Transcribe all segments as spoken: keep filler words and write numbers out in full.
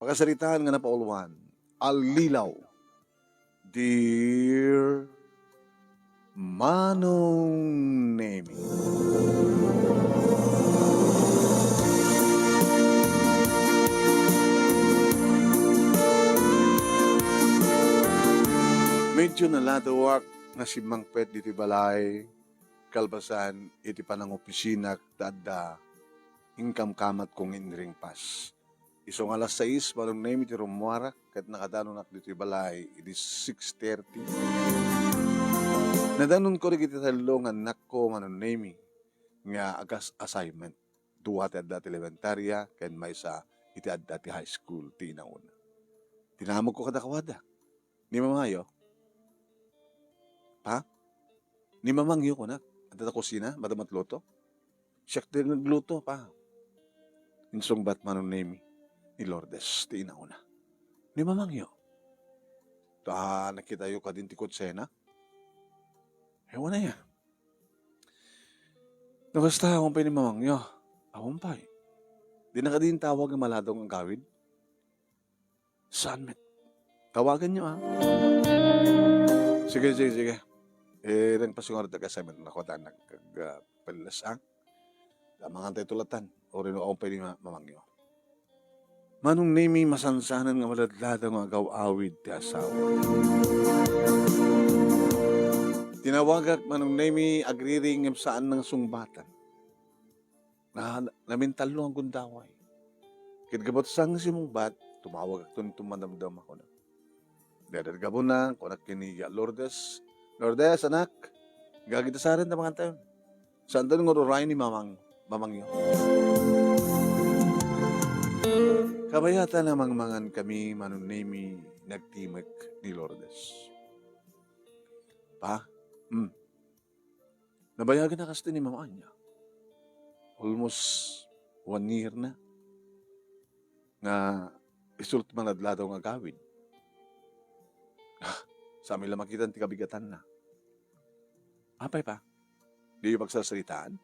kasaritaan nga napauluan, Allilaw, Dear Manong Nemi. Medyo naladawak nga simmangpet ditoy balay, kalpasan iti panangopisina ta adda inkamkamatko nga inringpas. Isu nga alas sais, Manong Nemi, ti rummuarak ket nakadanonak ditoy balay idi six thirty. Nadanonko dagiti tallo nga annakko, Manong Nemi, nga agas assignment. Dua ti adda ti elementaria ken maysa iti adda ti high school ti inauna. Dinamagko kadakuada. Ni mamayo? Pa? Ni mamangyo, kunak. Adda ta kusina, madama ti luto. Siak ti nagluto, pa. Insungbat, Manong Nemi, ni Lourdes ti inauna. Ni mamangyo? Ta nakitayo kadin ti kutsina? Ewan aya. No kasta, awan pay ni mamangyo. Awan pay. Di na kadi intawag nga maladaw nga agawid? Saan met? Tawagan nyo, ah. Sige, sige, sige. Eh, nang pasungar da ka sa amin, nakuha ta nag-, nag-, ah, peles, ah. Damangan tayo tulatan. O rin, awan pay ni ma-, mamangyo. Manong Nemi, masansanan nga maladladaw nga agaw-awid ti asawa. Tinawagak, Manong Nemi, agriring ngem saan nga sungbatan. Na, namintallo nga gundaway. Ket gapu ta saan nga simungbat, tumawagak ton tumandamdam ako na. Dayta ti gapuna, kunak ken ni Lourdes, "Lourdes, anak, gagita saren ta mangan tayo. Saan tayo nga uray ni mamang, mamangyo?" Kabayatan a mangmangan kami, Manong Nemi, nagtimek ni Lourdes. Pa? Hmm. Nabayagen a kasta ni Mama ania. Almost one year na nga isu ti maladladaw nga agawid. Saan mi la makitan ti kabigatanna. Apay, pa? Diyo pagsarsaritaan?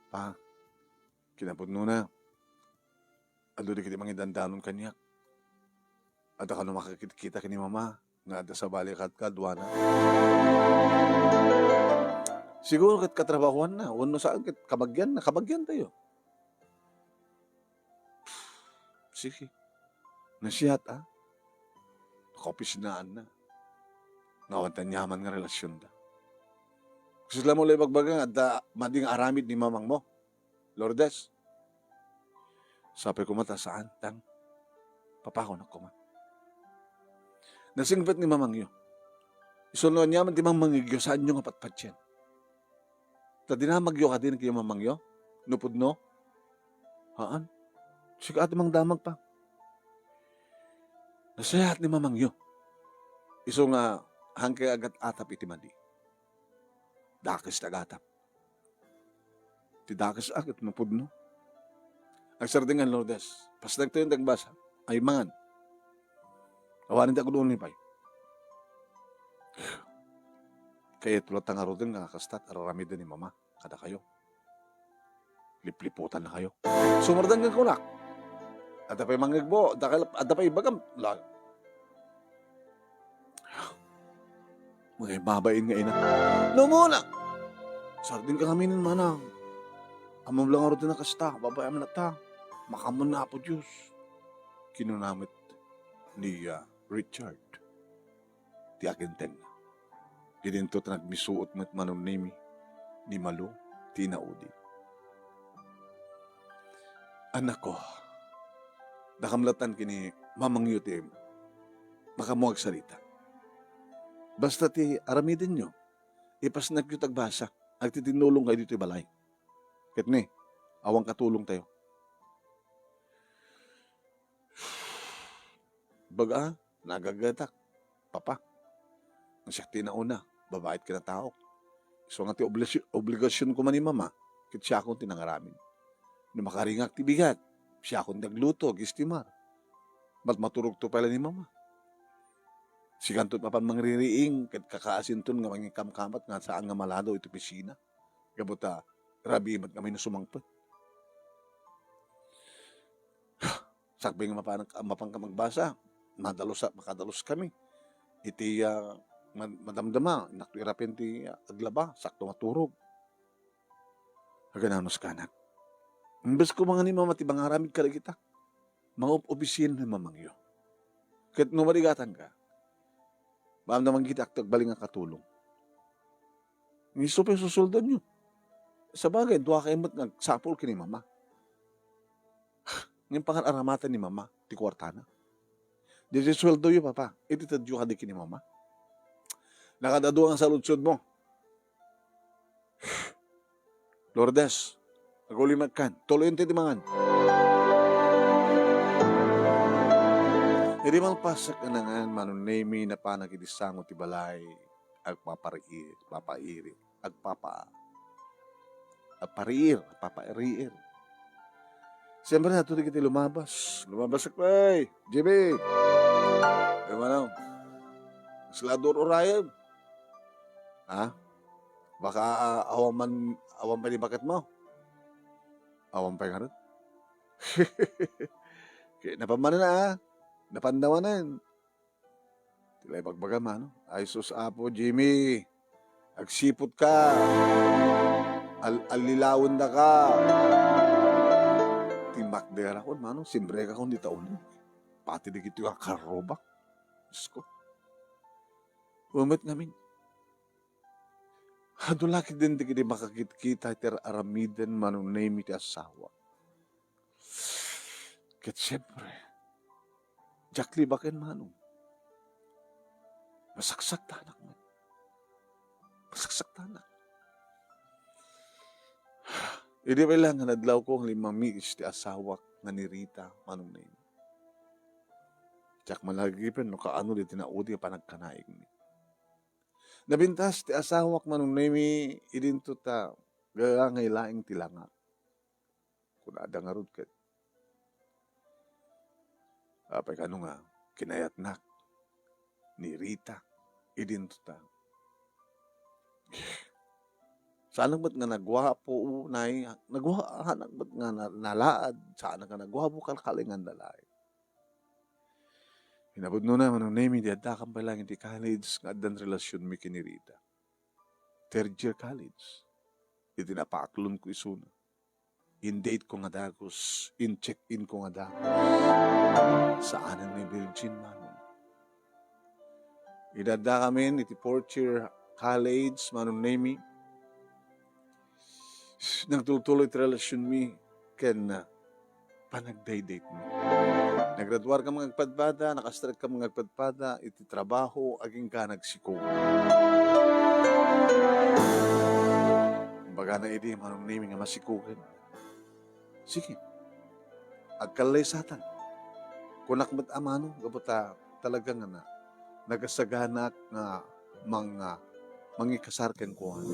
Pa, kinapudnona, adu dagiti mangidandanon kaniak. Adda kano makitkita ken ni Mama nga adda sabali kadkaduana. Siguro ket katrabahuanna, wenno saan ket kabagianna, kabagiantayo. Sige. Nasiat, ah. Nakaopisinaanna. Nga awan ti aniaman nga relasionda. Kasla mo la ibagbaga nga adda madi nga aramid ni mamangmo, Lourdes? Sapay koma ta saan, tang. Papakunak koma. Nasingpet ni mamangyo. Isu no aniaman ti mangmangigyo, saanyo nga patpatien. Ta dinamagyo kadi ken mamangyo? No pudno? Haan. Sika ti mangdamag pa. Nasayaat ni mamangyo. Isu nga, haan kay agat-atap iti madi. Dakes ti agatap. Ti dakes a ket mapudno. Agsardeng, Lourdes, pasnagtayon ti agbasa. Ay, mangan. Awanen ti agudoni pay. Kayatko latta ngaruden nga kasta ti ar-aramiden ni Mama kadakayo. Lipliputannakayo. Sumardeng ken kunak. Adda pay mangngegmo, adda kay, adda pay ibagam. La-, Mangay babain nga ina. No, muna! Sardengka ngamin, manang. Ammom la ngaruden a kasta, babaem latta. Makaammoan ni Apo Dios. Kinuna met ni, ah, Richard ti agintengna. Didinto ta nagmisuot met, Manong Nemi, ni Malu ti inaudi. Annakko, dakam latta ken ni mamangyo ti makaammo agsarita. Basta ti aramidenyo, ipasnakyo ti agbasa, agtitinnulongkayo ditoy balay. Ket ni, awan katulongtayo. Baga, nagagatak, Papa. Nga siak ti nauna, babai ti kinataok. Isu nga ti oblis-, obligasion koma ni Mama, ket siakon ti nangaramid. No makaringak ti bigat, siakon ti agluto, agistimar. Ket maturogto pay la ni Mama. Sikanto ti mapan mangririing, ket kakaasinton nga mangikamkamat nga saan nga maladaw iti opisina. Gapu ta, Rabii met ngamin no sumangpet. Sakbay nga mapan-, mapanka magbasa, madalus a, makadalus kami. Iti, ah, ma-, madamdama, innak irapen ti, ah, aglaba, sakto maturog. Agananus kanak. Imbes ko manga ni mama ti mangaramid kadagita, mangup-opisina ni mamangyo. Ket no marigatangka, maamna manggida agbalin nga katulong. Isu pay susuldonyo. Sabagay, dua kayo met nga agsapul ken ni mama. Ngem pangar-aramatan ni mama ti kuartana. Diay sueldoyo, papa, iti tedyo kadi ken ni mama. Nakadadua nga saludsodmo. Lourdes, agulimekkan. Tuloyen ti mangan. Idi malpasak a nangan, Manong Nemy, napanak iti sango ti balay, agpapariir, papairit, agpapa-, agpariir, agpapariir. Siyempre, adto dagiti lumabas. Lumabas, sakbay. Jimmy! Ay, manang. Sila dur-urayan. Ha? Baka, ah, awan man, awan pay di baketmo? Awan pay ngarud? Kaya napan manen, ah. Napan da manen. Ti la ibagbaga, mano? Ay, sus, Apo Jimmy, agsiputka. Al-, allilawendaka. Ti makderakon, mano? Simbreka kon di taon. Pati dagiti nga karrobak. Diyos ko. Umet ngamin. Adu la ketdin dagiti makakitkita iti ar-aramiden, Manong Nemy, ti asawa. Ket siempre, diak libaken, Manong. Masaksaktanak met. Masaksaktanak. Idi pay la nga nadlawko nga limmamiis ti asawak nga ni Rita, Manong Nemy. Diak malagipen no kaano diti naudi a panagkanaigmi. Nabintas ti asawak, Manong Nemy, idinto ta gagangay laeng ti langak. Kunada ngarud ket, apay kano nga kinayatnak ni Rita idinto ta. Saanak met nga naguapo, unay, nagua-, saanak met nga na-, nalaad, saanak nga naguapo, kalkalingan da laeng. Inapudno na, Manong Nemy, di addakam pay laeng iti college nga addan relasionmi ken ni Rita. Third year college. Iti napaaklonko isuna. In-date ko nga dagus, in-check-in ko nga dagus. Saanen nga virgin, Manong. Idi addakamin iti fourth year college, Manong Nemy, nagtultuloy ti relasionmi ken, ah, panagdaydayti. Nagraduarkami nga agpadpada, nakastrikami nga agpadpada iti trabaho, agingga nagsikog. Imbagana idi, Manong Nemy, nga masikogen. Sige. Agkallaysaten. Kunak met a mano, gapu ta talaga nga na, nagasaganak nga mang-, ah, mangikasar kenkuana.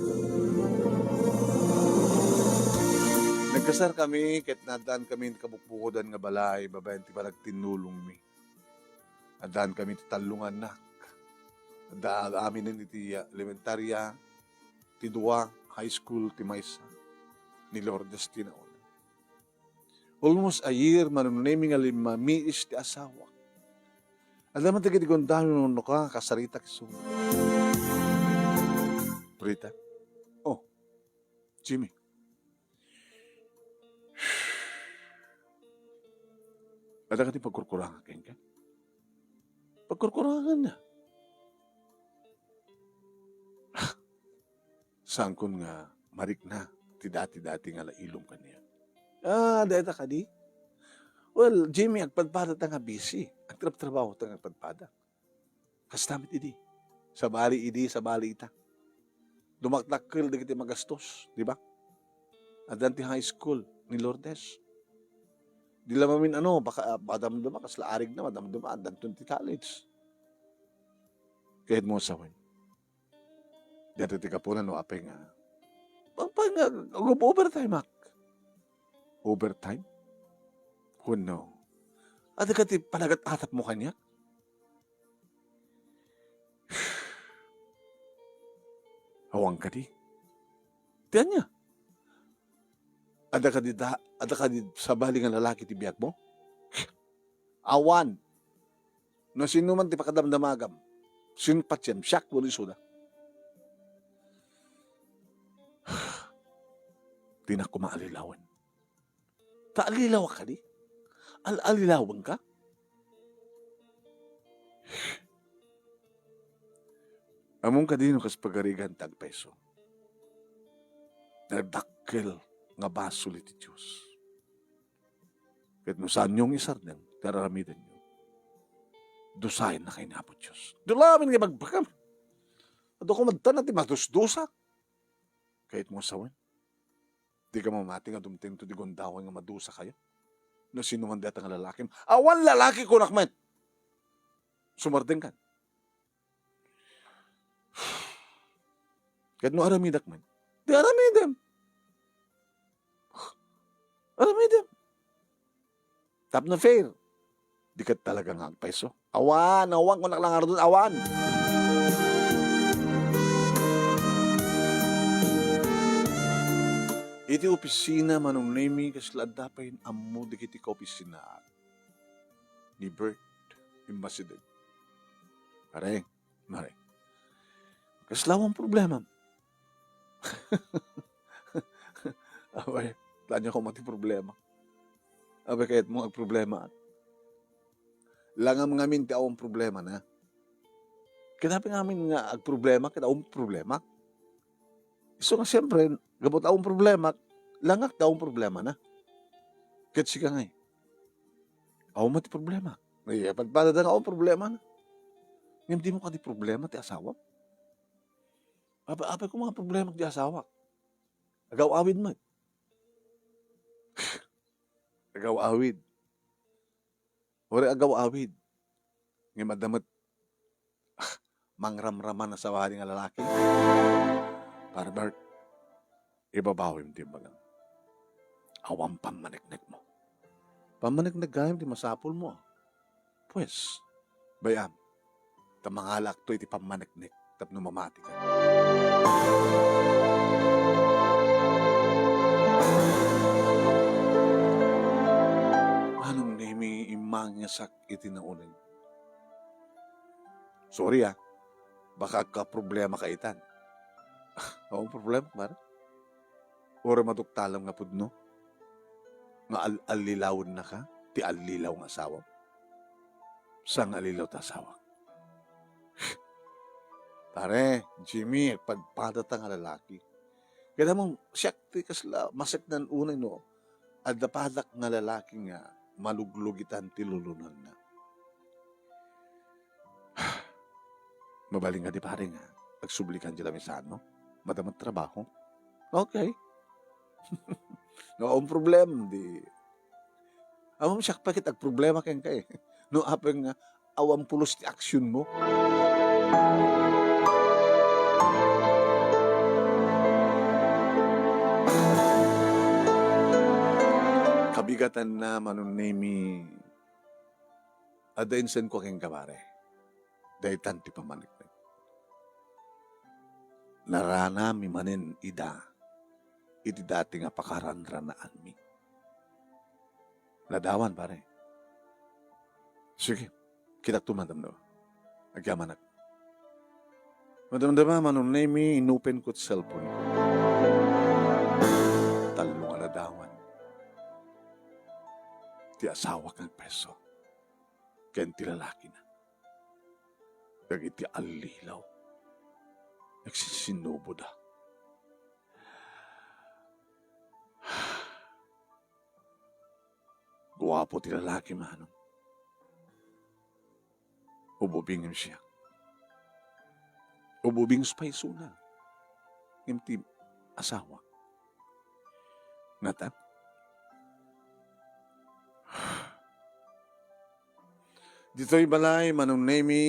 Nagkasarkami ket naaddankami iti kabukbukodan nga balay babaen ti panagtinnulongmi. Addaankami ti tallo nga annak. Adda aminen iti, ah, elementaria, ti dua, high school, ti maysa. Ni Lourdes ti nauna. Almost a year, Manong Nemy, nga limmamiis ti asawak. Adda man dagiti gundaway no, no ka, kasaritak isu. Rita? Oh, Jimmy. Adda kadi pagkurkurangak kenka? Pagkurkuranganna. Saankon nga marikna ti dati-dati nga lailom kaniak. Ah, dayta kadi? Well, Jimmy, agpadpada ta nga busy. Agtrabtrabaho ta nga agpadpada. Kasta met idi. Sabali idi, sabali ita. Dumakdakkel dagiti magastos, di ba? Addan ti high school ni Lourdes. Di la mamin-ano, baka, ah, madamdama, kasla arigna, madamdama, addanton ti college. Kayat mo sawen. Dati ti kapuna no apay nga. Apay nga, ag-overtime ak. Overtime? Wenno. Adda ka ti panagat-atap mo kaniak? Awan kadi. Ti ania? Adda kadi da-, adda kadi sabali nga lalaki ti biagmo? Awan. No sino man ti pakadamdamagam, sino patiem, siak wenno isuda. Dinak koma allilawen. Ta allilawak kadi? Al-, allilawenka? Ammom kadi no kas pagarigan ti agpayso? Nadakkel nga basol iti Dios. Ket no saanyo nga isardeng ti ar-aramidenyo, dusaennaka ni Apo Dios. Dulamin nga ibagbagam. Adu ko madtan ti madusdusa. Kayatmo a sawen, dika mamati nga dumtengto ti gundaway nga madusakayo. No sino man dayta nga lalakim, awan lalaki kunak met. Sumardengkan. Ket no aramidak met, di aramidem. Aramidem. Tapno fair. Dika talaga nga agpayso. Awan, awan, kunak la ngaruden, awan. Iti opisina, Manong Nemy, kasla adda pay ammo dagiti kaopisinaak ni Bert, immasideg. Pare, Mare, kasla awan problema? Abay, tanya ko mati problema. Abay, kayatmo agproblema. Langam ngamin ti awan problema na. Ket apay ngamin nga agproblema ket awan problema? Isu nga, siyempre, gapu ta awan problema, langak ti awan problema na. Ket sika ngay, awan met ti problema. Ay, padpadada nga awan problema na. Ngem dimo kadi problema ti asawam? Apa, apay ko nga problema ti asawak? Agaw-awid met. Agaw-awid. Uray agaw-awid. Ngem adda met, ah, mangramraman a sabali nga lalaki. Pare Bert, ibabawim ti imbagam. Awan pammaneknekmo. Pammaneknek gayam ti masapulmo, a. Pues, bay-am, ta mangalaakto iti pammaneknek tapno mamatika. Manong Nemy, immangesak iti nauneg. Sorry, a. Baka agkaproblemaka itan. Awan problema, pare. Uray maduktalem nga pudno nga al-, allilawennaka ti allilaw nga asawam. Saan nga allilaw ti asawak? Pare, Jimmy, agpadpadata nga lalaki. Kaya mo, siak ti kasla maseknan unay no adda padak nga lalaki nga maluglugitan ti lulunonna. Mabalin nga di, pare, nga agsublikan di lamisano? Madama ti trabaho? Okay. No, awan problem, di. Ammom, siak pay ket agproblema kenka, e. No apay nga awan pulos ti aksionmo. Kabigatanna, Manong Nemy, adda insenko kenka, pare. Daytan ti pammaneknek. Naranami manen ida iti dati nga pakaranranaanmi. Ladawan, pare. Sige, kitakto madamdama. Agyamanak. Madamdama, Manong Nemy, inopen ko ti cellphone ko. Tallo nga ladawan ti asawak nga agpayso ken ti lalakina. Dagiti allilaw, nagsinsinuboda. Guapo ti lalaki, manong. Ububing ngem siak. Ububing isu pay isuna. Ngem ti asawa. Ngata? Ditoy balay, Manong Nemy,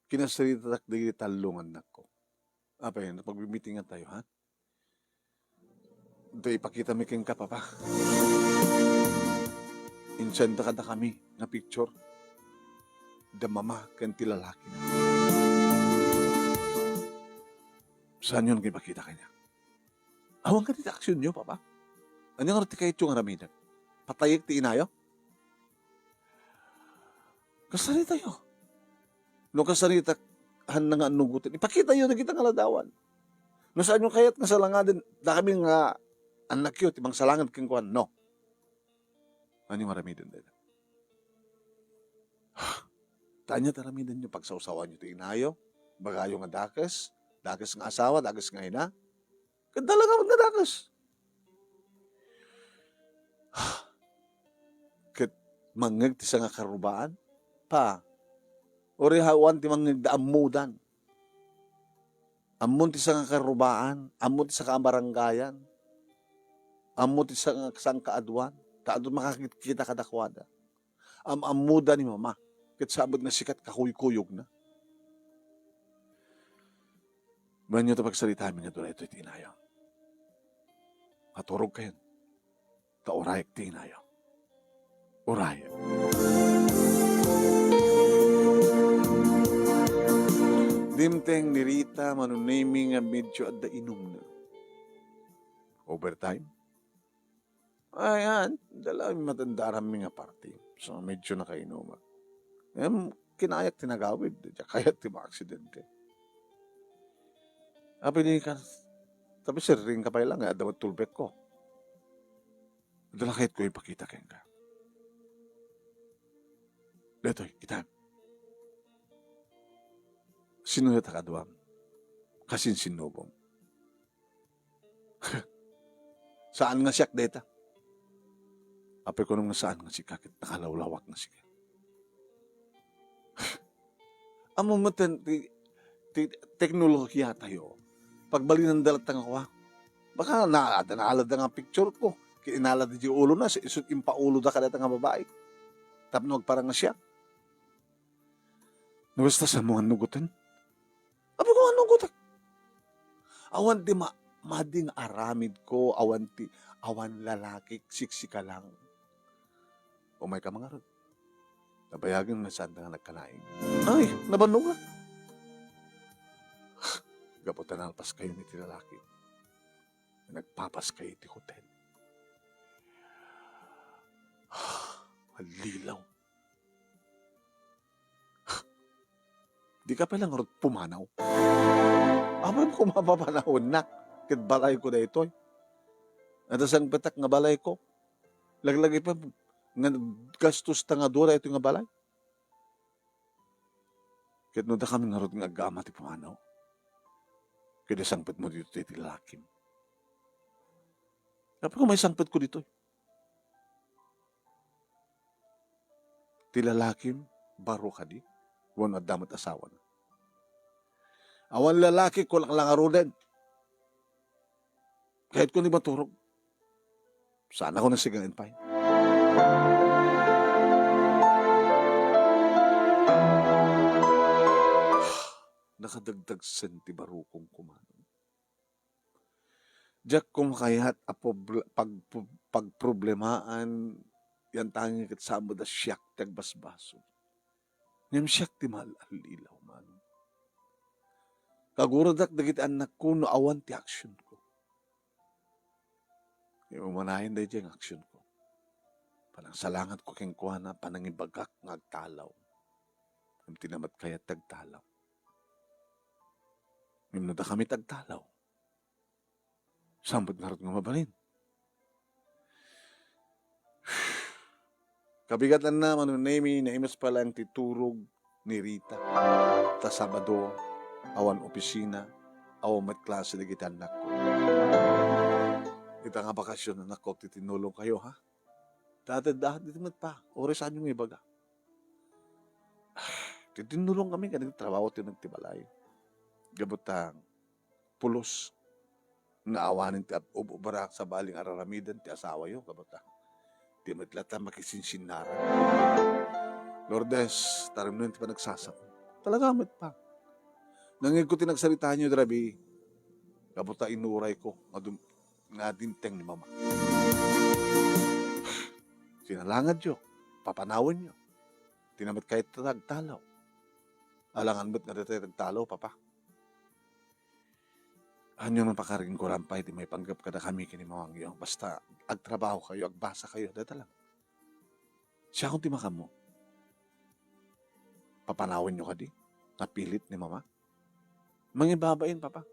kinasaritatak dagiti tallo nga annakko. Apay, napagmimitingan tayo, ha? Ito, ipakita mi kenka, Papa. Insenda kadakami nga picture. Da mama ken ti lalaki. Saan yon nga ipakita kaniak? Awan kadi ti aksionyo, Papa? Ania ngarud ti kayatyo nga aramiden? Patayek ti inayo? Kasaritayo. No kasarita, hanna nga annugoten. Ipakitayo dagita nga ladawan. No saanyo kayat nga salangaden, dakami nga annakyo ti mangsalanged kenkuan. No. Ania nga aramiden dayta? Ta ania ti aramidenyo? Pagsawsawanyo ti inayo, ibagayo nga dakes, dakes nga asawa, dakes nga ina, ket talaga met nga dakes. Ket mangngeg ti sangakarrubaan? Pa, uray awan ti mangngegda, ammodan. Ammon ti sangakarrubaan, ammon ti sangkabarangayan, ammo ti sanga-, sangkaaduan, ta adu makakitkita kadakuada. Am-ammoda ni Mama, ket saan met nga sika ti kakuykuyogna. Maanyo ta pagsaritaami nga dua daytoy ti inayo. Maturogkayon. Ta urayek ti inayo. Urayek. Dimteng ni Rita, Mano Nemi nga medyo adda inumna. Overtime? Ay, yan. Dala, matandaranmi nga party. So, medyo nakainuman. Em, kinayak ti nagawid. Diak kayat ti maaksidente. Apay di ka, tapno sirring ka pay lang, eh, adda met tulbekko. Adda la kayatko ipakita kenka. Daytoy, kitam. Sino dayta kaduam? Kasinsinnobom? Saan nga siak dayta? Apay, kunam nga saan nga sika, ket nakalawlawak nga sika. Ammo met ti, ti teknolohiatayo. Pagbalinanda latta nga kua. Baka na, adda naalada nga picture ko. Ket inalada diay ulona, isu impaulodda kadayta nga babai. Tapno agparang nga siak. No kasta, saanmo nga annugoten? Apay, kunam annugotek? Awan ti ma-, madi nga aramidko, awan ti, awan lalakik, siksika lang. Umayka man ngarud. Nabayagen nga saanda nga nagkanaig. Ay, nabannogak. Gapu ta nalpaskayon iti lalaki. Nagpapaskayo iti hotel. Allilaw. Dika pay la ngarud pumanaw. Apay, koma, papanawennak ket balayko daytoy. Adda sangpetak nga balayko. Laglagipem nga gastos ta nga dua daytoy nga balay. Ket no dakami ngarud nga agama ti pumanaw, ket isangpetmo ditoy ti lalakim. Apay, koma, isangpetko ditoy. Ti lalakim, baro kadi, wenno adda met asawana? Awan lalaki, kunak la ngaruden. Kayatko ni maturog. Saan ako nasigaen pay. Nakadagdagsen ti barukong kumanon. Diak koma kayat a poble-, pag-, pagproblemaan yan tangi ket saan met a siak ti agbasbasol. Ngem siak ti maal-allilaw man. Kaguradak dagiti annakko no awan ti aksionko. Ngem umanayen daydiay nga aksionko. Panangsalangadko kenkuana, panangibagak nga agtalaw. Ngem ti namet kayat ti agtalaw. Ngem no dakami ti agtalaw, saan met ngarud nga mabalin? Kabigatanna, Mano Nemi, naimas pa lang ti turog ni Rita. Ta Sabado, awan opisina, awan met klase dagiti annakko. Ita nga bakasion, annakko, ti tinulongkayo, ha? Dati, dati met pa, oras anyo nga ibaga. Ti tinulongkami, kadi trabaho ti nagtibalay. Gapu ta pulos nga awanen ti ab-, ub-, ubra, sabali nga ar-aramiden ti asawayo, gapu ta. Di met latta makisinsinnaran. Lourdes, tarimnen ti panagsasao. Talaga met pa. Nangngegko ti nagsaritaanyo, Rabi, gapu ta inurayko nga dum-, nga dimteng ni Mama. Sinalangadyo, papanawenyo. Ti namet kayat ti agtalaw. Alangan met nga daytoy agtalaw, Papa. Ania man pakaringkuran pay ti maipanggep kadakami ken ni mamangyo? Basta agtrabahokayo, agbasakayo, dayta lang. Siakon ti makaammo. Papanawenyo kadi? Napilit ni Mama? Mangibabain, Papa.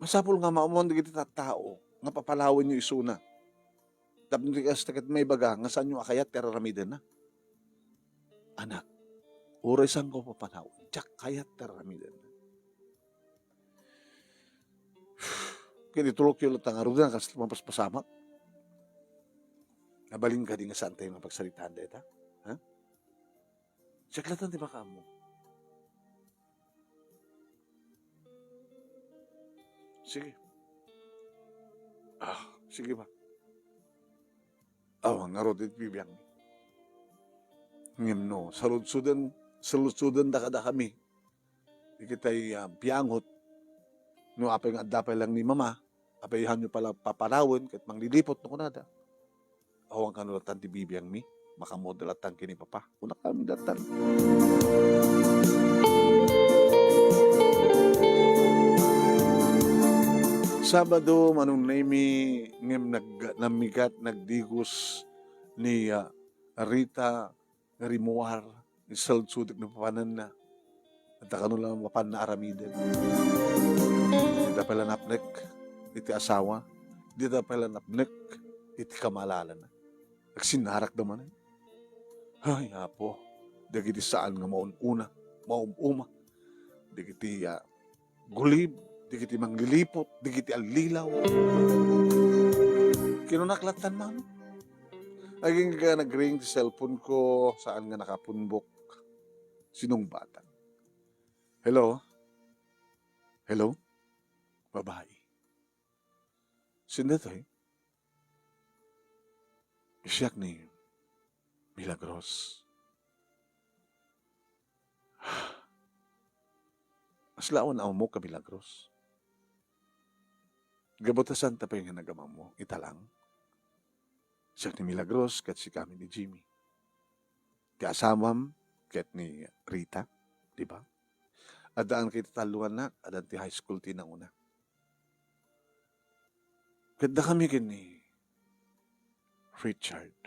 Masapul nga maammoan dagiti tattao nga papanawenyo isuna. Tapno di kasta ket maibaga nga saanyo a kayat ti ar-aramidenna. Anak, uray saanko a papanawen, diak kayat ti ar-aramidenna. Ket itulokyo latta ngaruden, kas mapaspasamak. Nabalin kadi nga saantayo nga pagsaritaan dayta? Ha? Siak latta ti makaammo. Sige. Ah, sige ba? Awan ngarud iti bibiangmi. Ngem no, saludsoden, saludsodenda kadakami. Dagitay, ah, biangot, no apay nga adda pay lang ni Mama, apay hanyo pala papanawen ket mangliliput no kunada. Awan kano lattan ti bibiangmi, makaammoda lattan ken ni Papa. Kunakami lattan. Sabado, Manong Nemy, ngem nag-, namigat, nagdigos ni, ah, Rita Rimuar, insaludsodak ni papananna. Adda kano lang mapanna aramiden. Dida pay la napnek iti asawa, dida pay la napnek iti kamalaalana. Agsinnarakda manen. Ay, Apo, dagiti saan nga maun-una, maum-uma, dagiti, ah, gulib, dagiti mangliliput, dagiti allilaw. Kinunak lattan man. Agingga nagring ti cellphone ko, saan nga nakapunbok. Sinungbatak. Hello? Hello? Babae. Sino daytoy? Siak ni Milagros. Kasla awan ammok a Milagros? Gabutasan ta pay nga nagamammo, ita lang. Siak ni Milagros ket sikami ni Jimmy. Ti asawam ket ni Rita, di ba? Addaan kay ti tallo nga annak, addan ti high school ti nanguna. Ket dakami ken ni Richard.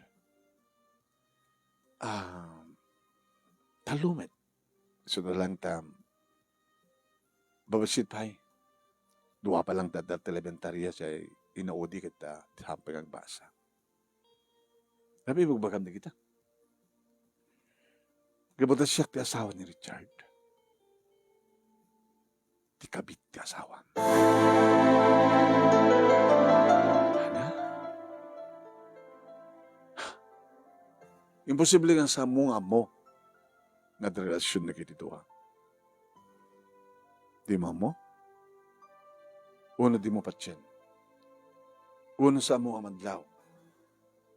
Ah, tallo met. Isu na lang ta, babassit pay. Dua pa lang ta adda ti elementarya, say inaudi ket, ah, saan pay nga agbasa. Apay ibagbagam dagita? Gapu ta siak ti asawa ni Richard. Ti kabit ti asawam. Ana? Imposible nga saanmo nga ammo nga adda relasyon dagiti dua. Dimo ammo? Wenno dimo patien? Wenno saanmo a madlaw?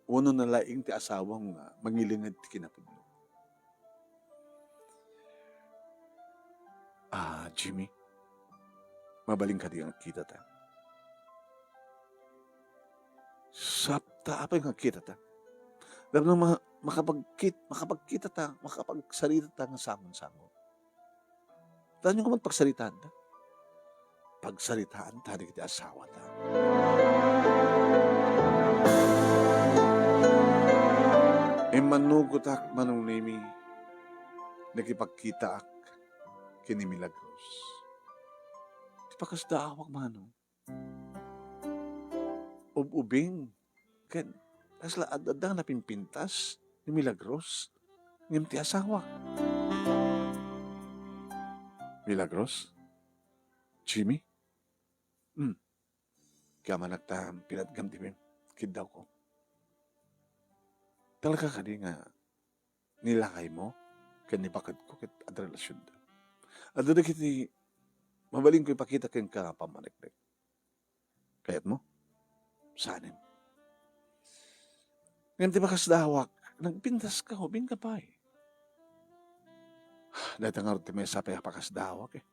Wenno nalaing ti asawam nga mangilinged ti kinapudno? Ah, Jimmy, mabalin kadi nga agkitata? Sapta, apay nga agkitata? Tapno ma-, makapagkit-, makapagkitata, makapagsaritata nga sangon-sangon. Taanyo koma pagsaritaanta. Pagsaritaanta dagiti asawata. Immannugotak, Manong Nemy, nakipagkitaak ken ni Milagros. Ti pakasdaawak, Manong. Ub-ubing. Ken, kasla ad-, adda napimpintas ni Milagros ngem ti asawak. Milagros? Jimmy? Hmm. Kayamanak ta pinatgam ti kiddawko. Talaga kadi nga ni lakaymo ken ni bakedko ket adda relasionda? Adda dagiti mabalinko ipakita kenka nga pammaneknek. Kayatmo? Saanen. Ngem ti pakasdaawak, nagpintaska, ubingka pay. Dayta ngarud ti maysa pay a pakasdaawak, eh.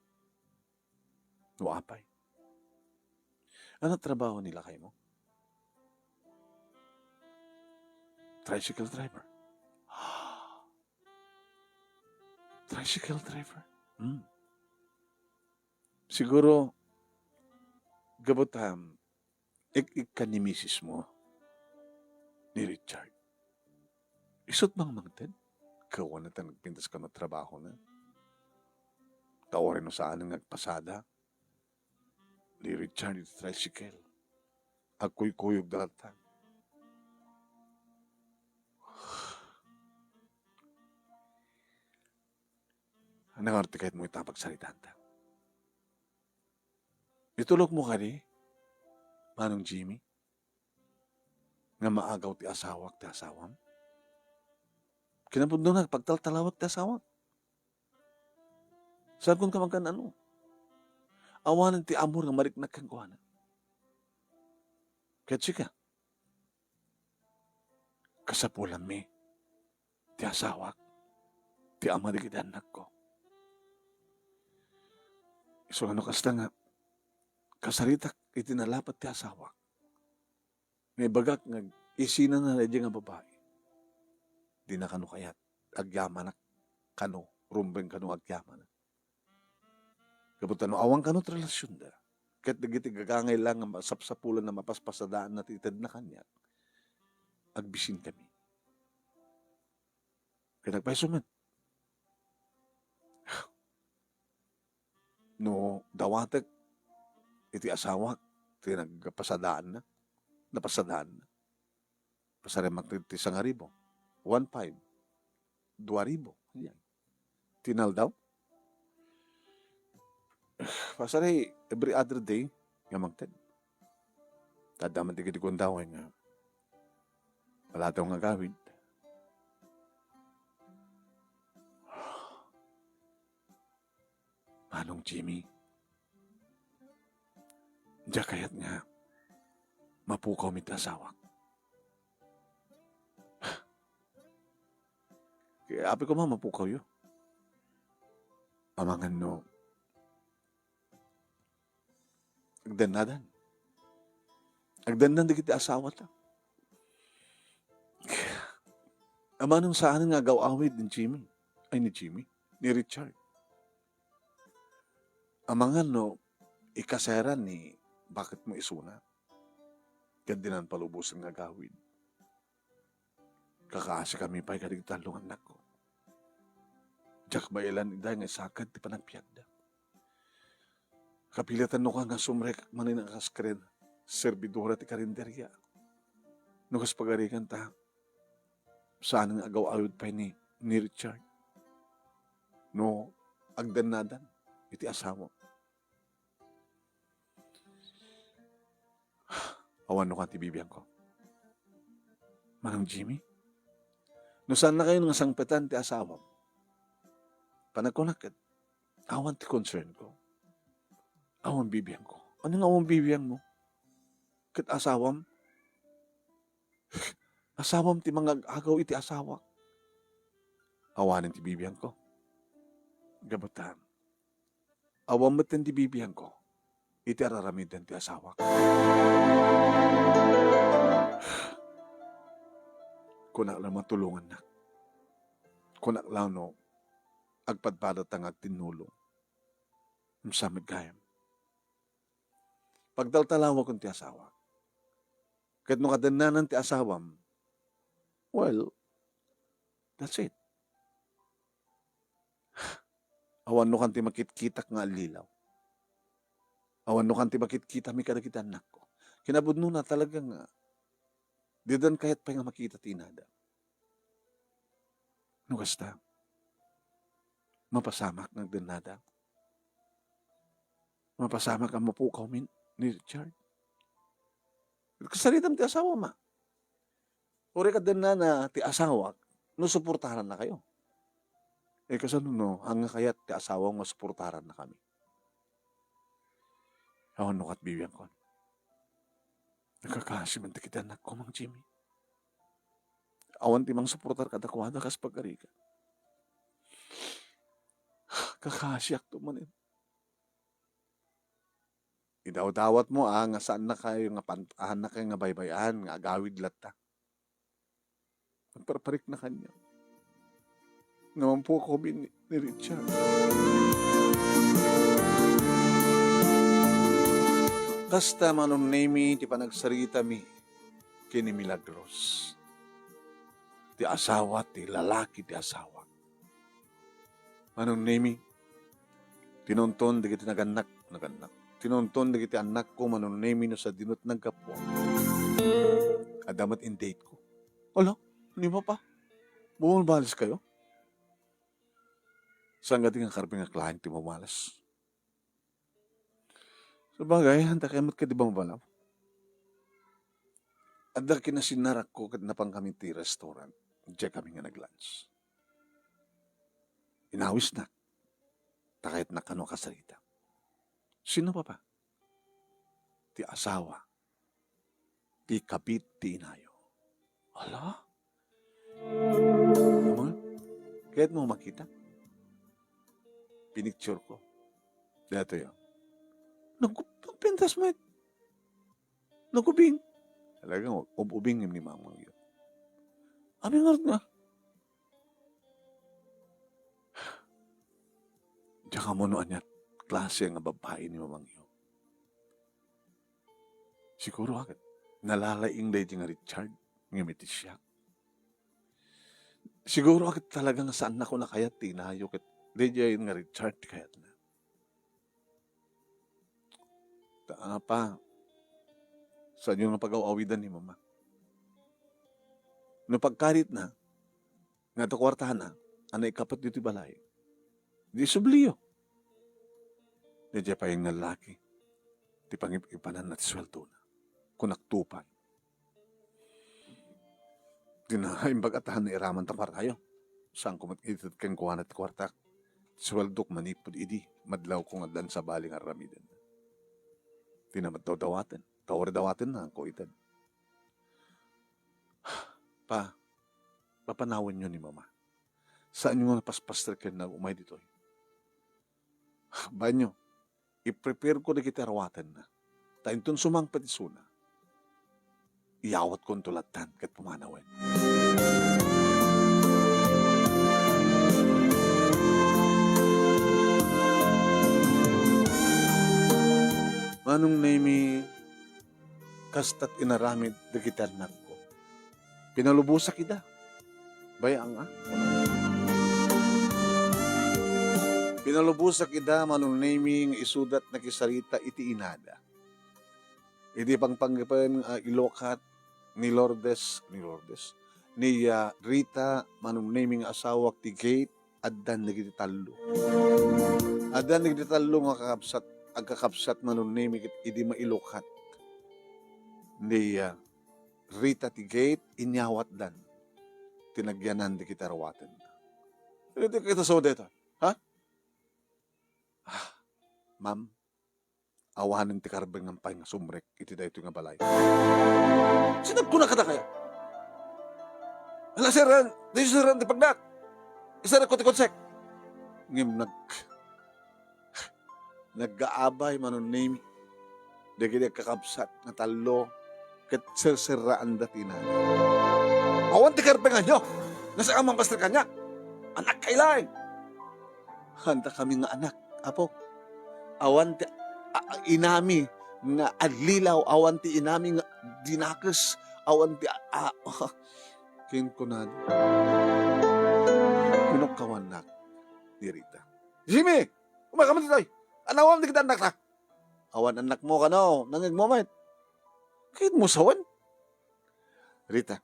No apay. Ano trabaho ni lakaymo? Tricycle driver. Tricycle driver? Hmm. Siguro, Gapu ta, um, ik-ikkan ni misis mo, ni Richard. Isut' mangmangted, kawana ta nagpintas kano trabahona. Ta uray no saan nga agpasada, ni Richard iti tricycle. Agkuykuyogda latta. Ania nga artikayat mo ita pagsaritaanta? Itulok mo kadi, Manong Jimmy, nga maagaw ti asawak ti asawam? Kinapudnona, pagtaltalawak ti asawak. Saan ka magkan-ano? Awanen ti amor nga mariknak kenkuana. Ket sika, kasapulanmi ti asawak, ti ama dagiti annakko. Isu nga no kasta nga, kasaritak iti nalapat ti asawak, nga ibagak nga isinana daydiay nga babai, dina kano kayat agyamanak kano, rumbeng kano agyamanak. Gapu ta no awan kano ti relasionda, ket dagiti gagangay la nga masapsapulan a mapaspasadaanna ti itedna kaniak, agbisinkami. Ket agpayso met, no dawatek iti asawak ti nagpasadaanna, napasadaanna. Pasarimak ti, ti sangaribu, one five, dua ribu. Yan. Ti naldaw. Pasari every other day nga mangted. Tadda man ti gidi kundaw nga maladaw nga agawid. Manong Jimmy, diak kayat nga mapukawmi ti asawak. Kaya apay koma mapukawyo. Amangan no agdannadan. Agdandan dagiti asawata. Amangan no saan nga agaw-awid ni Jimmy. Ay, ni Jimmy. Ni Richard. Amangan no ikaseran ni baketmo isuna. Ket dinan palubosen nga agawid. Kakaasi kami pay kadagiti tallo nga annakko. Diak maillan ida nga isaked ti panagbiagda. Kapilatanno ka nga sumrekak manen a kas karen-, serbidora ti karinderia. No kas pagarigan ta, saan nga agaw-awid pay ni, ni Richard. No, agdannadan iti asawa. Awan no kan ti bibiangko. Manong Jimmy, no saannakayon nga sangpetan ti asawam, panagkunak ket awan ti concern ko. Awan bibiangko. Ania nga awan bibiangmo? Ket asawam? Asawam ti mangag-agaw iti asawak. Awanen ti bibiangko. Gapu ta, awan metten ti bibiangko iti ar-aramiden ti asawak. Kunak la matulongannak. Kunak la no agpadpadata nga agtinnulong. Ngem sa met gayam, pagtaltalawakon ti asawak. Ket no kadennanan ti asawam, well, that's it. Awan no kan ti makitkitak nga allilaw. Awan no kan ti makitkitami kadagiti annakko. Kinapudnona, talaga nga didan kayat pay nga makita ti inada. No kasta, mapasamak nga agdennada. Mapasamak a mapukawmi ni Richard. Kasaritam ti asawam, a. Uray kadennana ti asawak, no suportarannakayo. Eh, kasano no, ania kayat ti asawam nga suportarannakami? Awan no kat bibiangkon. Nakakaasi man dagiti annakko, Mang Jimmy. Awan ti mangsuportar kadakuada kas pagarigan. Kakaasiakto manen. Idawdawatmo, a, nga saannakayo nga pantaannakayo nga baybay-an nga agawid latta. Agparparikna kaniak. Nga mapukawmi ni, ni Richard. Kasta, Manong Nemi, ti panagsaritami ken ni Milagros, ti asawa ti lalaki ti asawa. Manong Nemi, tinonton dagiti nagannak, nagannak. Tinonton dagiti annakko, Manong Nemi, no sadino ti naggapuak. Adda met in date ko. Ala, ni Papa, bumabales kayo? Saan nga di nga karbi nga klase ti mamalas? Sabagay, anta kayo met kadi bamabalaw. Adda kinasinarakko ket napan kami ti restaurant. Diay kami nga nag-lunch. Inawisnak. Ta kayatnak kano a kasarita. Sino, Papa? Ti asawa. Ti kabit ti inayo. Ala? Ama, kayatmo makita? Pinicture ko. Datoy, oh. Nag-, nagpintas met. Nagubing. Talagang ub-, ubing ni Mamang yun. Abi nga nga. Diak ammo no ania klase nga babai ni Mamang yun. Siguro aket, nalalaing daydi nga Richard, ngem iti siak. Siguro aket talaga nga saannako a kayat ti inayo ket daydi nga Richard ti kayatna. Ta, Apa, saanyo nga pagaw-awidan ni Mama. No pagkaritna, nga adda kuartana, a naikapet ditoy balay, di isubliyo. Daydiay pay nga laki, ti pangip-ipanan ti sueldona. Kunak to pay. Di na, imbag a ta nairaman ta kuartayo. Saanko met ited kenkuana ti kuartak. Sueldok manipud idi, madlawko nga addan sabali nga aramiden. Di na met dawaten. Tawari dawaten na, angko ited. Pa, papanawanyo ni Mama. Saanyo nga napaspastrek ken nagumay ditoy. Baenyo, i-prepare ko dagiti aruatenna. Ta inton sumangpet isuna, iyawatkonto lattan ket pumanawen. Manong Nemi, kastat inaramid dagiti annakko. Pinalubosak ida. Bay-ang, a? Pinalubosak ida, Manong Nemi, nga isuda ti nakisarita iti inada. Idi pangpanggipen nga ilukat ni Lourdes, ni Lourdes, ni, ah, Rita, Manong Nemi, nga asawak, ti gate, addan dagiti tallo. Addan dagiti tallo nga kakabsat, agkakabsat, Manong Nemi, ket idi mailukat ni, ah, Rita ti gate, inyawatdan ti nagyanan dagiti aruaten. Iti kita so deta, ha? Ah, ma'am, awanen ti karbengan pay nga sumrek iti daytoy nga balay. Sino agkuna kadakayo? Ala, sir, ah, daytoy, sir, ti pagnak. Isarek ko ti konsek. Ngem nag-, naggaabay, Manong Nemi, dagiti agkakabsat nga tallo ket serserraanda ti inana. Awan ti karbenganyo. Nasaan man pastor kaniak? Anak kay laeng. Handa kami nga anak, Apo. Awan ti, a-, a-, inami nga allilaw, awan ti inami nga dinakes, awan ti, a-, a-, kinkunana. Pinukkawannak ni Rita. Jimmy! Umayka man ditoy! Anawam dagiti annakta! Awan annakmo kano, nangngegmo met. Kayatmo sawen? Rita,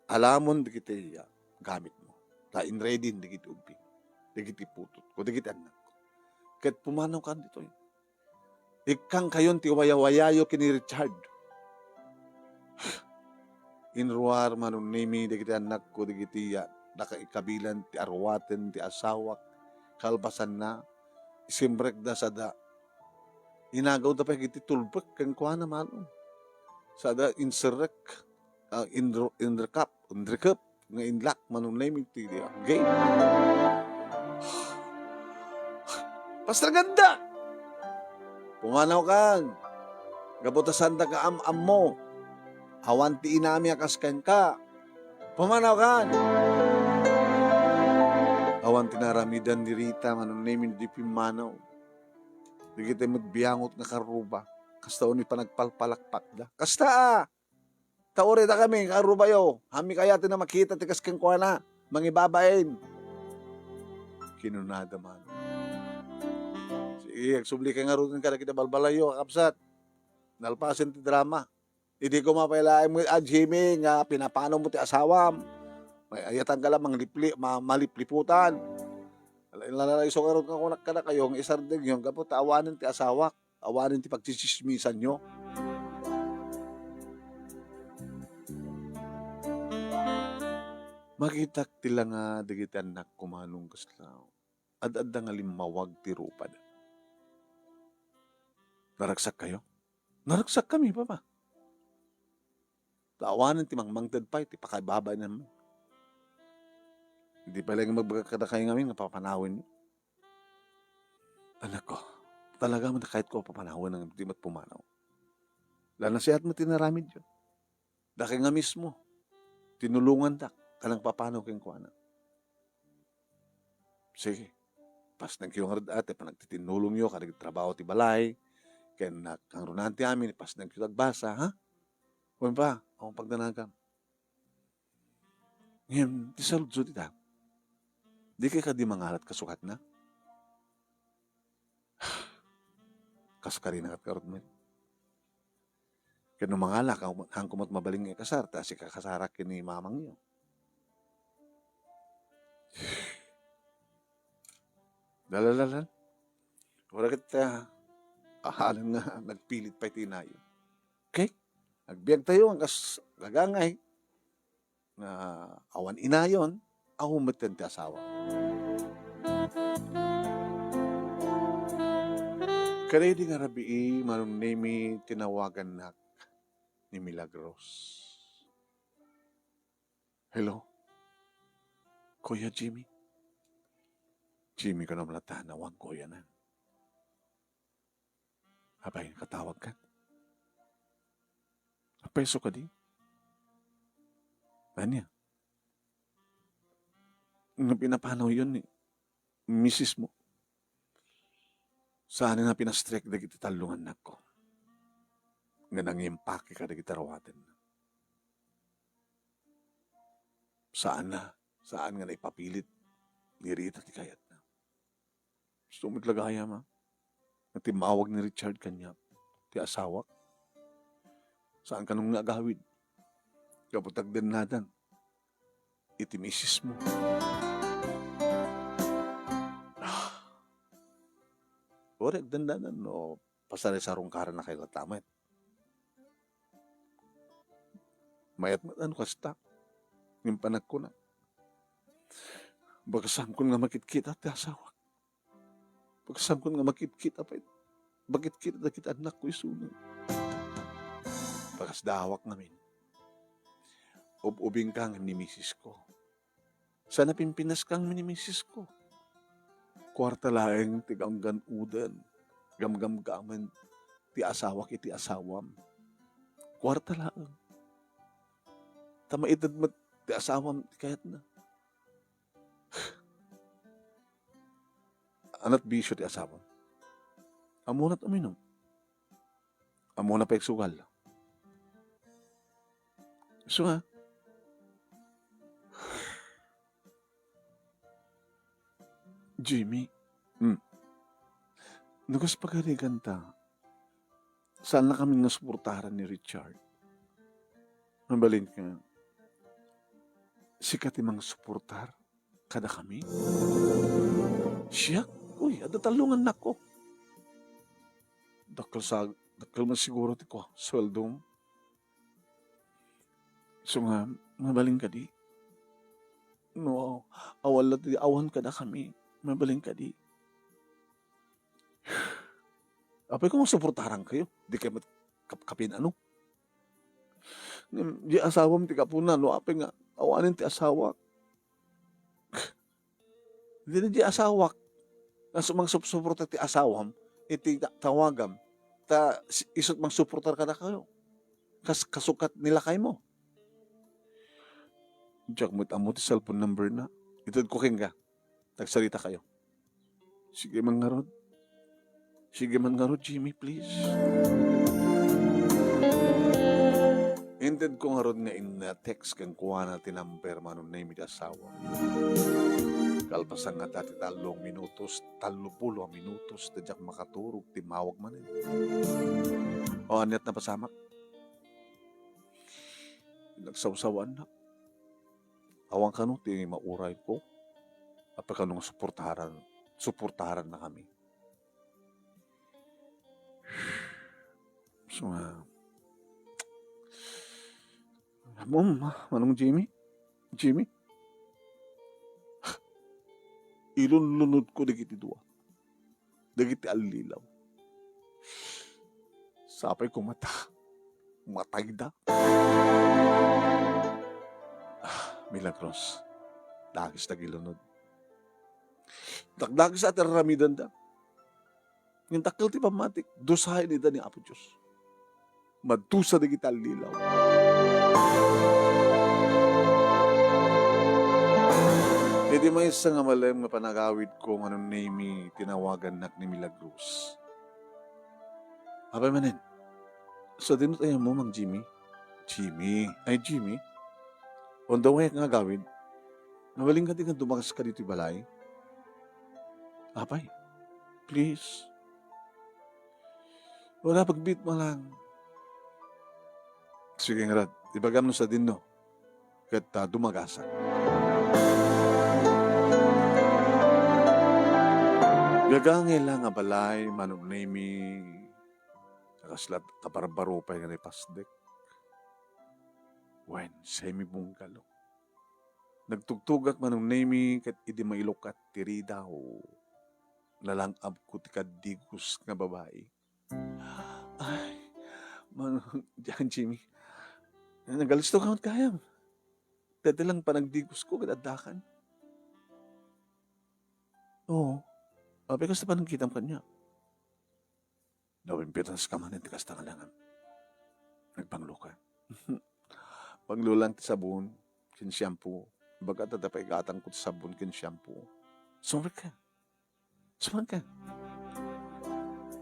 alamon dagiti, ah, gamitmo. Ta inready dagiti ubbing, dagiti putotko, dagiti annakko. Ket pumanawkan ditoy. Ikkangkayon ti wayawayayo ken ni Richard. Inruar, Manong Nemi, dagiti annakko, dagiti, ah, nakaikabilan ti aruaten ti asawak, kalpasanna, isimrekda sada inagawda pay iti tulbek kenkuana, Manong. Sada inserrek, ah, inru-, inrekap, inrekep nga inlock, Manong Nemi, ti, ah, gate. Pastor Ganda! Pumanawkan! Gapu ta saanda nga am-ammo. Awan ti inami a kas kenka. Pumanawkan! Awan ti naaramidan ni Rita, Manong Nemi, idi pimmanaw. Dagiti met biangot nga karruba, Kasta unay panagpalpalakpakda. Kasta, a! Ta uray dakami nga arubayo, haanmi kayat a makita ti kas kenkuana, mangibabain. Kinunada man. Sige, agsublikayo ngarud kadagiti balbalayyo, kakabsat. Nalpasen ti drama. Idi koma pay laeng met, a, Jimmy, nga pinapanawmo ti asawam. May ayatangka la manglipli-, ma-, malipliputan. Ala, isu ngarud nga kunak kadakayo, nga isardengyo, gapu ta awanen ti asawak, awanen ti pagtsitsismisanyo. Makitak ti langa dagiti annakko, Manong, kasla ad-adda nga limmawag ti rupada. Naragsakkayo? Naragsakkami, Papa. Ta awanen ti mangmangted pay ti pakaibabainanmi. Idi pay laeng magbagak kadakayo ngamin nga papanawenyo. Anakko, talaga met kayatko a papanawen ngem di met pumanaw. La, nasiat met ti inaramidyo. Dakay nga mismo, tinulongandak a nangpapanaw kenkuana. Sige, pasnengkayo ngarud, a, ti panagtitinnulongyo kadagiti trabaho ti balay, ken nagkangrunaan ti amin, ipasnengkayo agbasa, ha? Wen pa, awan pagdanagam. Ngem, ti saludsod ita, dikay kadi mangalat kasukatna? Kas karina ket ngarud met. Ket no mangalak, haanko met mabalin nga ikasar, ta sikakasarak ken ni mamangyo. Dalalala. Wala ket, ah, ahalan nga nagpilit pay ti inayon. Okay? Agbiagtayo, kas gagangay. Nga awan inayon, awan metten ti asawa. Kadaydi nga rabii, Manong Nemi, tinawagannak ni Milagros. Hello? Kuya Jimmy? Jimmy, kunam latta, awan kuyanan. Apay, nakatawag ka? Apay, isu kadi? Ania? Nga pinapanawyon ni misis mo? Saan nga pinastrek dagiti tallo nga annakko nga nangimpake kadagiti awatenna? Saan na, saan nga naipapilit ni Rita ti kayatna. Gusto met la gayam, a, nga timmawag ni Richard kaniak ti asawak. Saan kano nga agawid? Gapu ta agdannadan iti misis mo. Ah. Uray agdandanan no pasarasarungkaranna kay latta met. Mayat met a no kasta. Ngem panagkuna, bagasankon nga makitkita ti asawak. Bagasankon nga makitkita pay, makitkita dagiti annakko isuna. Bagasdawak ngamin. Ub-ubingka ngem ni misisko. Saan a pimpinaskang ni misisko. Kuarta laeng ti ganggan-oden, gamgamgamen ti asawak iti asawam. Kuarta laeng. Ta maited met ti asawam ti kayatna. Anat bisio ti asawam. Ammona't uminum. Ammona pay agsugal. Isu nga, Jimmy. Hmm. No kas pagarigan ta, saan na kami nga suportaran ni Richard. Mabalin ka, sika ti mangsuportar kadakami? Siak? Uy, adda tallo nga annakko. Dakkel sa, dakkel man siguro ti kua, sueldom. Isu nga, mabalin kadi? No, awan la ti awan kadakami, mabalin kadi? Apay, kung suportaran kayo, di kayo mat-, kap-, kapin ano? Ngem, di asawam ti kapuna, no, apay nga, awanen ti asawak. Di, di asawak. Kas-, mangsup-, suporta ti asawam, iti ta-, tawagam. Ta, si-, isut mangsuportar kadakayo. Kas-, kasukat ni lakaymo. Diak met ammo ti cellphone number na. Itedko kenka. Tagsarita kayo. Sige man ngarud. Sige man ngarud, Jimmy, please. Intedko ngarud nga in-text kenkuana ti number Manong Nemy ti asawa. Kalpasan ngata ti tallo a minutos, tallo pulo a minutos, ta diak makaturog, timmawag manen. O, ania't napasamak? Nagsawsawaannak. Awan kano ti maurayko. Apay kano nga suportaran, suportarannakami. So, ah, Mom, Manong Jimmy? Jimmy? Ilunlunodko dagiti dua. Dagiti allilaw. Sapay koma ta matayda. Ah, Milagros. Dagis dagiti lunod. Dakdagis a ti ar-aramidenda. Ngem dakkel ti pammatik, dusaen ida ni Apo Dios. Madusa dagiti allilaw. Iti maysa nga malem nga panagawidko, Manong Nemy, tinawagannak ni Milagros. Apay manen? Sadino ti ayammo, Mang Jimmy? Jimmy. Ay, Jimmy. On the way nga agawid. Mabalin kadi nga dumagaska ditoy balay? Apay, please. Wala, pagbiit mo lang. Sige, ngarud, ibagam no sadino. Ket, ah, dumagasak. Gagangay la nga balay, Manong Nemy, a kasla kabarbaro pay nga naipasdek. Wen, semi-bungalow. Nagtugtugak, Manong Nemy, ket idi mailukat ti ridaw, nalang-abko ti kaddigos nga babai. Ay, Manong Jimmy, nagalisto ka met gayam. Dayta lang panagdigosko ket addakan. Oo. Apay, kasta panagkitam kaniak? Nawimpitaska manen ti kasta nga langan. Nagbangloka. Banglo lang ti sabon ken shampoo. Ibaga ta, ta paigatangko ti sabon ken shampoo. Sumrek ka. Sumrek ka.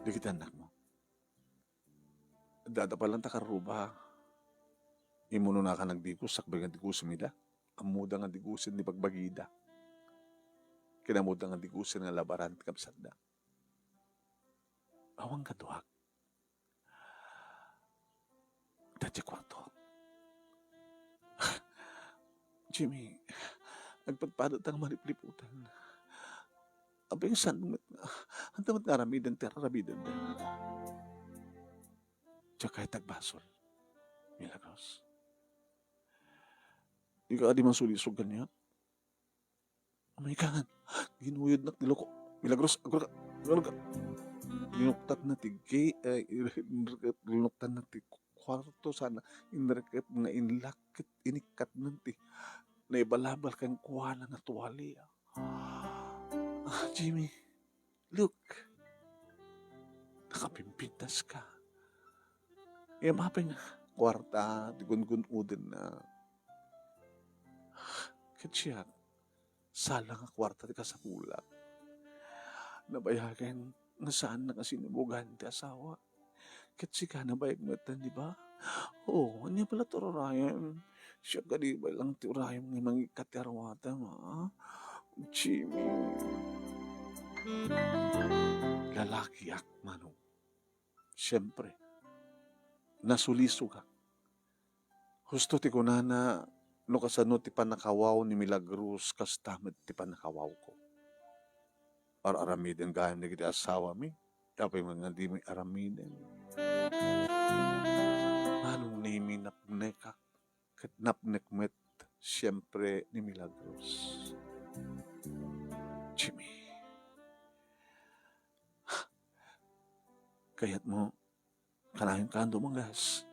Dagiti annakmo. Adda pay lang ta karruba. Immunona ka nagdigos, sakbay nga digosem ida. Ammoda nga digosen ti bagbagida. Ken ammoda nga digosen nga labaran ti kabsatda. Awan kaduak. Daydiay kuarto. Jimmy, agpadpadata nga malipliputan. Apay, saan met nga, anta met nga aramiden ti aramidenda? Diak kayat agbasol, Milagros. Dika kadi masulisog kaniak? Umay ka ngan. Ginuyodnak ti loko. Milagros, agurka, agurka. Linuktatna ti gate, ay, linuktatna ti kuarto, sana inreket nga inlak ket inikkatnan ti naibalabal kenkuana nga tuwalya. Ah, Jimmy, look. Nakapimpintas ka. Ngem apay nga kuarta ti gungun-odenna. Ket siak, sala nga kuarta ti kasapulak. Nabayagen nga saannak a sinibugan ti asawa. Ket sika, nabayag metten, di ba? Oo, ania pay la ti urayem? Siak kadi pay lang ti urayem nga mangikkat ti aruatem, a? Jimmy. Lalakiak, Manong. Siempre, nasulisogak. Husto ti kunana, no kasano ti pannakawaw ni Milagros, kasta met ti pannakawawko. Ar-aramiden gayam dagiti asawami, apay met nga dimi aramiden. Manong Nemy, napnekak, ket napnek met, siempre, ni Milagros. Jimmy. Kayatmo, kanayonka nga dumagas.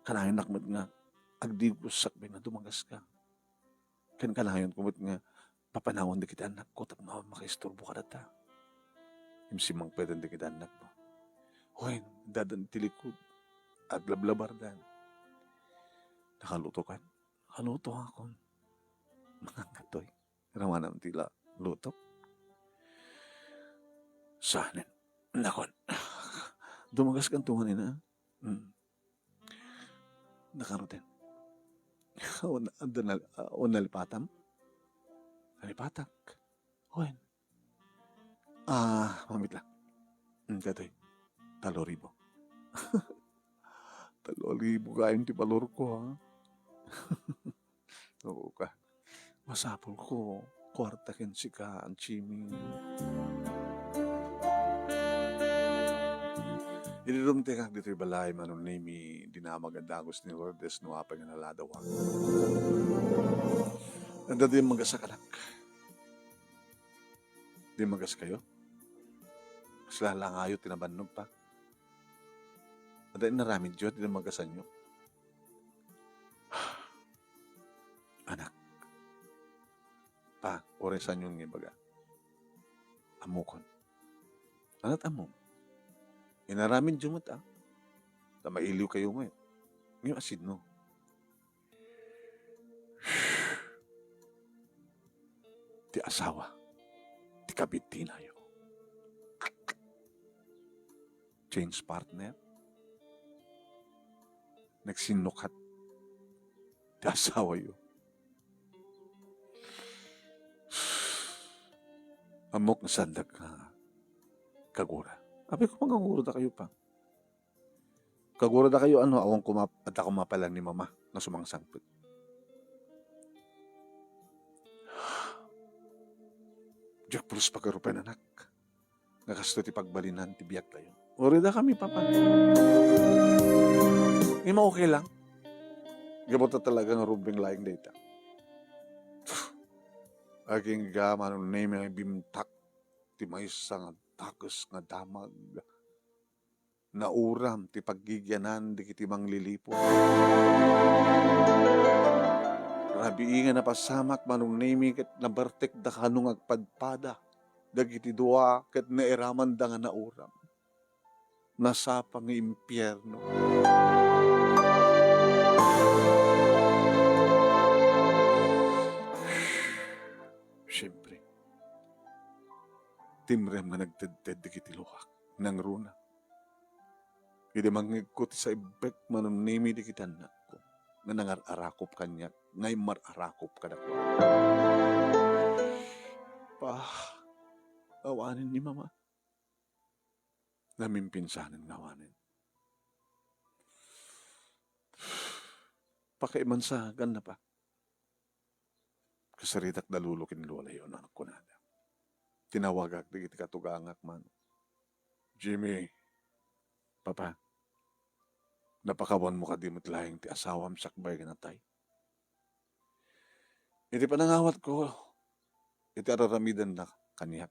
Kanayonnak met nga agdigos sakbay nga dumagaska. Ken kanayonko met nga papanawan dagiti annakko tapno awan makaisturbo kadata. Imsimmangpeten dagiti annakmo. Wen, addan ti likud, aglablabardan. Nakalutokan? Nakalutoakon. Mangan katoy. Ramanam ti la-, lutok. Saanen. Nakon. Dumagaskanto ngan, ina. Hmm. Nakaruten. Wen, adda nal-, ah, wen nalipatam? Nalipatak. Wen. Ah, mamit lang. Hmm, daytoy. Talo ribu. Talo ribu gayam ti balor ko, ha? Oo ka. Masapul ko, kuarta ken sika, Jimmy. Idi dumtengak ditoy balay, Manong Nemy, dinamag a dagus ni Lourdes no apay nga naladawak. Adda dimmagas a kanak. Dimmagas kayo? Kasla langayo ti nabannog pa. Adda inaramidyo ti dimmagasanyo. Anak, pa, uray saanyon nga ibaga. Ammokon. Ania ti ammom? Inaramidyo met, a. Ta mailiw kayo met. Ngem asinno? Ti asawa ti kabit ti inayo. Change partner. Nagsinnukat ti asawayo. Ammok nga saandak nga kagura. Apay ko, mangagura dakayo pa. Kagura dakayo, ano, awan koma, adda koma pay lang ni mama nga sumangsangpet. Diak pulos pagarupen, anak, nga kastoy ti pagbalinan ti biagtayo. Uray dakami, papa. Ima, okay lang. Gapu ta talaga nga rumbeng laeng dayta. Agingga, Manong Nemy, nga bimtak ti maysa nga dakes nga damag. Nauram ti paggigianan dagiti mangliliput. Rabii nga napasamak, Manong Nemy, ket nabartekda kano nga agpadpada dagiti dua ket nairamanda nga nauram. Nasapa nga impierno. Siempre, timrem nga nagtedted dagiti luhak. Nangruna. Idi mangngegko ti saibbek, Manong Nemy, dagiti annakko nga nangar-arakop kaniak, nga immar-arakop kadakuada. Pa, awanen ni mama. Namimpinsanen nga awanen. Pakaimansaganna pa. Kasaritak da Lolo ken Lola Leon, anak, kunada. Tinawagak dagiti katugangak, Manong. Jimmy, Papa, napakawanmo kadi met laeng ti asawam sakbay nga natay? Iti panangawatko, iti ar-aramidenna kaniak,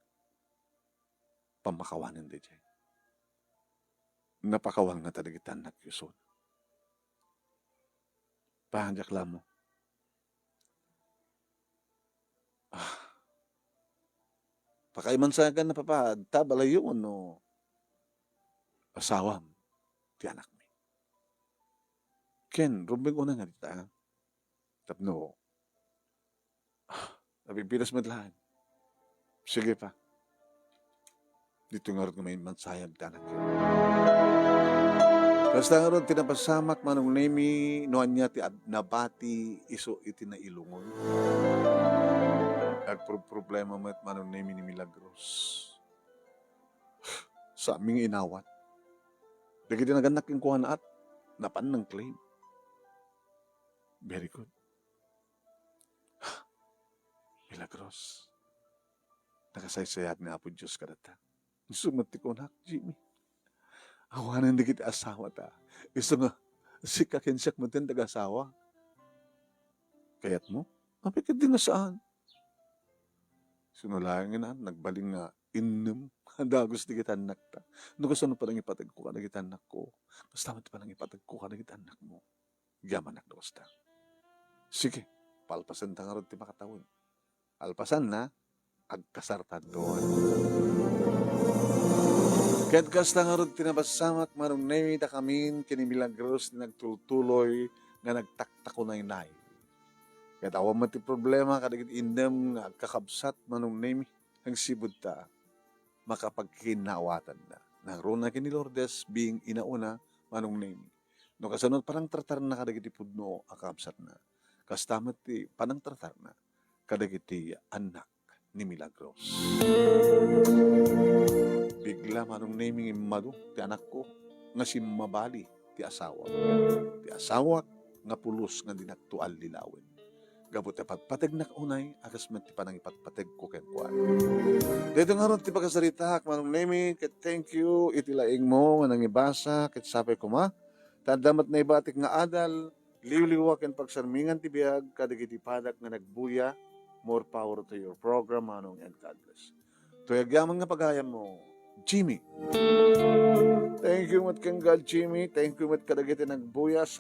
pammakawanen daydiay. Napakawan ngata dagiti annakyo isuna. Pa, diak la ammo. Ah. Pakaimansaganna, Papa, adda balayyo wenno asawam ti anakmi? Ken rumbeng unay nga dita, tapno, ah, napipilas met laeng. Sige, Pa. Ditoy ngarud nga maimmansayag ti anakyo. Kasta ngarud ti napasamak, Manong Nemy, no ania ti ad-, nabati isu iti nailungon. Agproproblema met, Manong Nemy, ni Milagros. Saanmi nga inawat. Dagiti nagannak kenkuana, at napan nang claim. Very good. Milagros. Nakasaysayat ni Apo Dios kadata. Isu met ti kunak, Jimmy. Awanen dagiti asawata. Isu nga, sika ken siak met ti nagasawa. Kayatmo? Apay ket di nga saan. Isu nga laeng nga nagbalin nga innem a dagus dagiti annakta. No kasano panangipateg ko kadagiti annakko, kasta met panangipateg ko kadagiti annakmo. Yamanak no kasta. Sige, palpasenta ngarud ti makatawen. Alpasanna, agkasarta dua. Ket kasta ngarud ti napasamak, Manong Nemy, dakamin ken ni Milagros ti nagtultuloy nga nagtaktakunaynay. Ket awan met ti problema kadagiti innem nga agkakabsat, Manong Nemy, agsipud ta makapagkinnaawatanna. Nangruna ken ni Lourdes, being inauna, Manong Nemy. No kasano panangtratarna kadagiti pudno a kabsatna, kasta met ti panangtratarna kadagiti annak ni Milagros. Bigla manong Nemi nga immadu ti anakko nga simmabali ti asawak. Ti asawak nga pulos nga dinakto allilawen. Gapu ta patpategnak unay, a kas met ti panangipatpategko kenkuana. Daytoy ngarud ti pakasaritaak, Manong Nemi, ket thank you iti laingmo nga nangibasa, ket sapay koma ta adda met naibatik nga adal, liwliwa ken pagsarmingan ti biag kadagiti padak nga nagbuya. More power to your program, Manong, and God bless. Toy agyaman nga pagayammo, Jimmy. Thank you met ken God, Jimmy. Thank you met kadagiti nagbuya sa